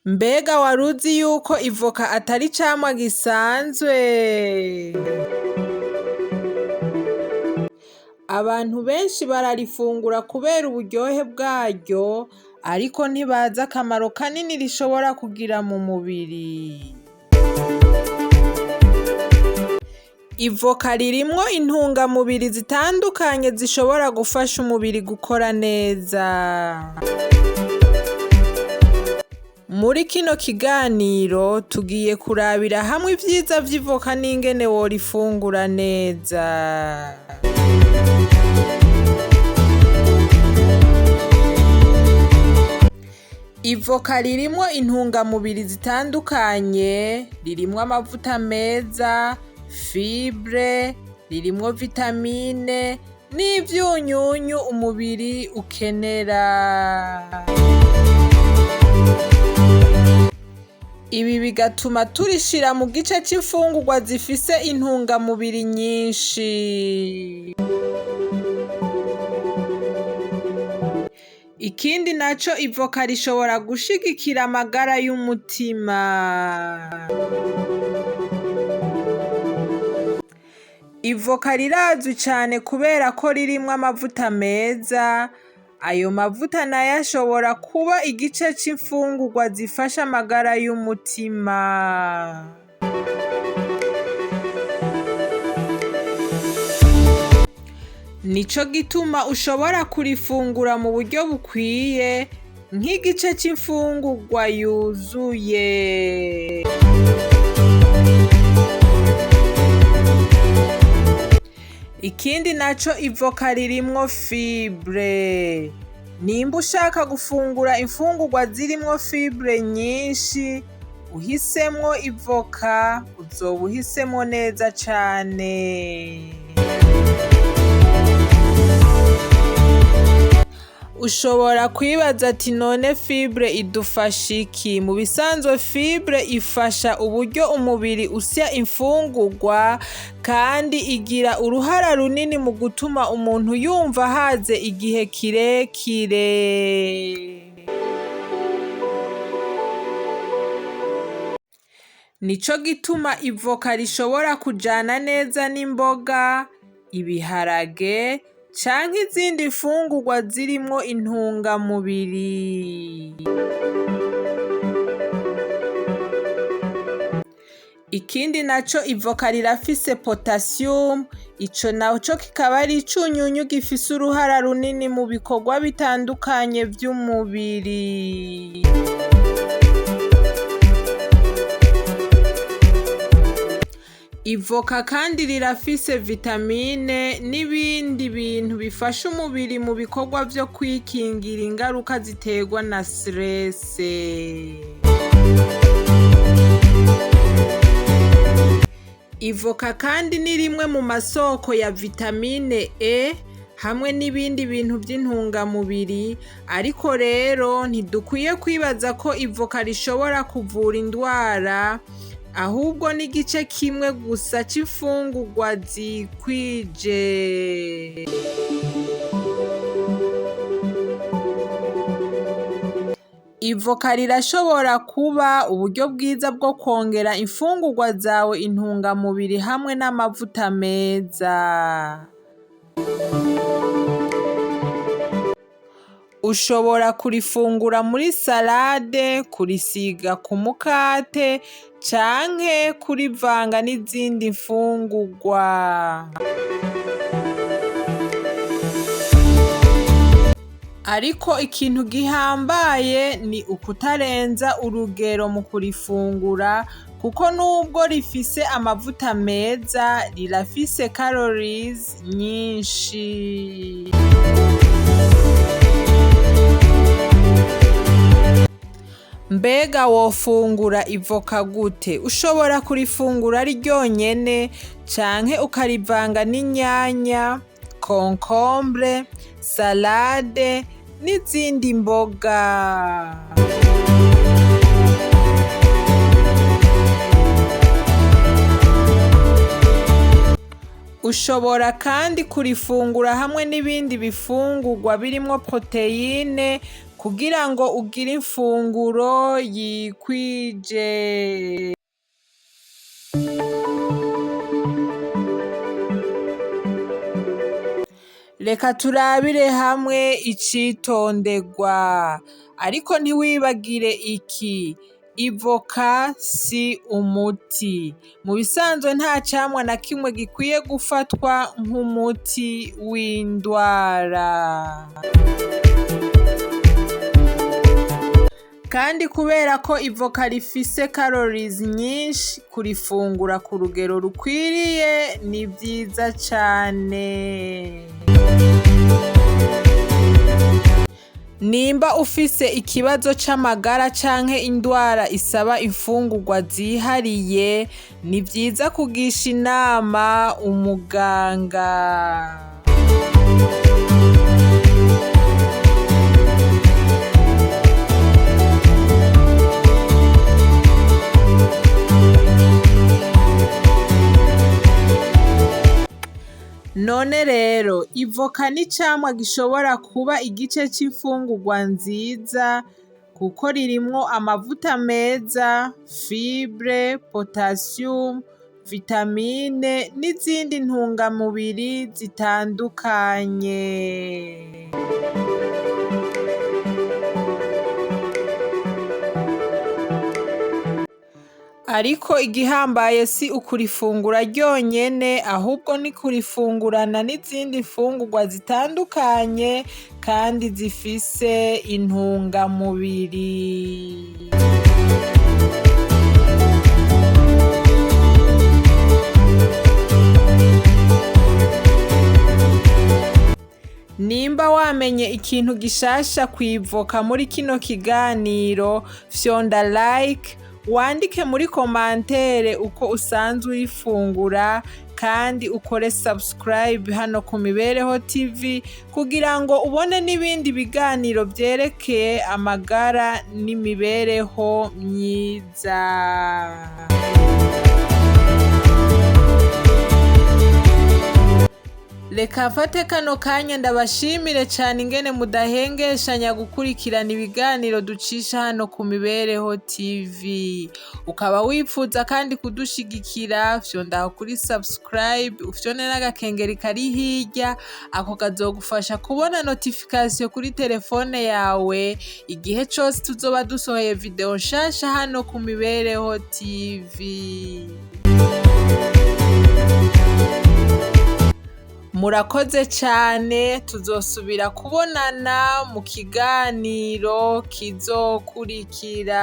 Mbega waruzi yuko ivoka atari icamwa gisanzwe? Abantu benshi bararifungura kubera uburyohe bwaryo, ariko ntibazi akamaro kanini rishobora kugira mu mubiri. Ivoka ririmwo intungamubiri zitandukanye zishobora gufasha umubiri gukora neza. Muri kino kiganiro tugiye kurabira hamwe ivyiza vy'ivoka n'ingene worifungura neza. Ivoka ririmwo intungamubiri zitandukanye, ririmwo amavuta meza, fibre, ririmwo vitamine n'ivyunyunyu umubiri ukenera. Ibi bigatuma turishira mu gice c'imfungurwa zifise intungamubiri nyinshi. Ikindi naco ivoka rishobora gushigikira amagara y'umutima. Ivoka rirazwi cane kubera ko ririmwo amavuta meza, ayo mavuta nayo ashobora kuba igice c'imfungurwa zifasha amagara y'umutima. Nico gituma ushobora kurifungura mu buryo bukwiye nk'igice c'imfungurwa yuzuye. Ikindi naco ivoka ririmwo fibre. Nimba ushaka gufungura imfungurwa zirimwo fibre nyinshi, uhisemwo ivoka uzoba uhisemwo neza cane. Ushobora kwibaza ati none fibre idufasha iki? Mu bisanzwe fibre ifasha uburyo umubiri usya imfungurwa kandi igira uruhara runini mu gutuma umuntu yumva ahaze igihe kirekire. Nico gituma ivoka rishobora kujana neza n'imboga, ibiharage canke izindi mfungurwa zirimwo intungamubiri. Ikindi naco ivoka rirafise potassium, ico naco kikaba ari icunyunyu gifise uruhara runini mu bikorwa bitandukanye vy'umubiri. Ivoka kandi rirafise vitamine n'ibindi bintu bifasha umubiri mu bikorwa vyo kwikingira ingaruka ziterwa na stress. Ivoka kandi ni rimwe mu masoko ya vitamine E hamwe n'ibindi bintu vy'intungamubiri, ariko rero ntidukwiye kwibaza ko ivoka rishobora kuvura indwara, ahubwo n'igice kimwe gusa c'imfungurwa zikwije. Ivoka rirashobora kuba uburyo bwiza bwo kwongera imfungurwa zawe intungamubiri hamwe n'amavuta meza. Ushobora kurifungura muri salade, kurisiga ku mukate canke kurivanga n'izindi mfungurwa. Ariko ikintu gihambaye ni ukutarenza urugero mu kurifungura kuko nubwo rifise amavuta meza rirafise calories nyinshi. Mbega wofungura ivoka gute? Ushobora kurifungura ari ryonyene canke ukarivanga n'inyanya, concombre, salade n'izindi mboga. Ushobora kandi kurifungura hamwe n'ibindi bifungurwa birimwo poroteyine kugira ngo ugire imfunguro yikwije. Reka turabire hamwe icitonderwa, ariko ntiwibagire iki: ivoka si umuti. Mu bisanzwe nta camwa na kimwe gikwiye gufatwa nk'umuti w'indwara. Kandi kubera ko ivoka rifise calories nyinshi, kurifungura ku rugero rukwiriye ni vyiza cane. Nimba ufise ikibazo c'amagara canke indwara isaba imfungurwa zihariye, ni vyiza kugisha inama umuganga. None rero ivoka n'icamwa gishobora kuba igice c'imfungurwa nziza kuko ririmwo amavuta meza, fibre, potassium, vitamine n'izindi ntungamubiri zitandukanye. Ariko igihambaye si ukurifungura ryonyene ahubwo ni kurifungurana n'izindi mfungurwa zitandukanye kandi zifise intungamubiri. Nimba wamenye ikintu gishasha kw'ivoka muri kino kiganiro, fyonda like, wandike muri komantere uko usanzwe uyifungura kandi ukore subscribe hano ku Mibereho TV kugira ngo ubone n'ibindi biganiro vyerekeye amagara n'imibereho myiza. Reka mfate kano kanya ndabashimire cane ingene mudahengeshanya gukurikirana ibiganiro ducisha hano ku Mibereho TV. Ukaba wipfuza kandi kudushigikira, fyonda aho kuri subscribe, ufyonde n'agakengeri kari hirya, ako kazogufasha kubona notification kuri telefone yawe igihe cose tuzoba dusohoye video nshasha hano ku Mibereho TV. Murakoze cane, tuzosubira kubonana mu kiganiro kizokurikira.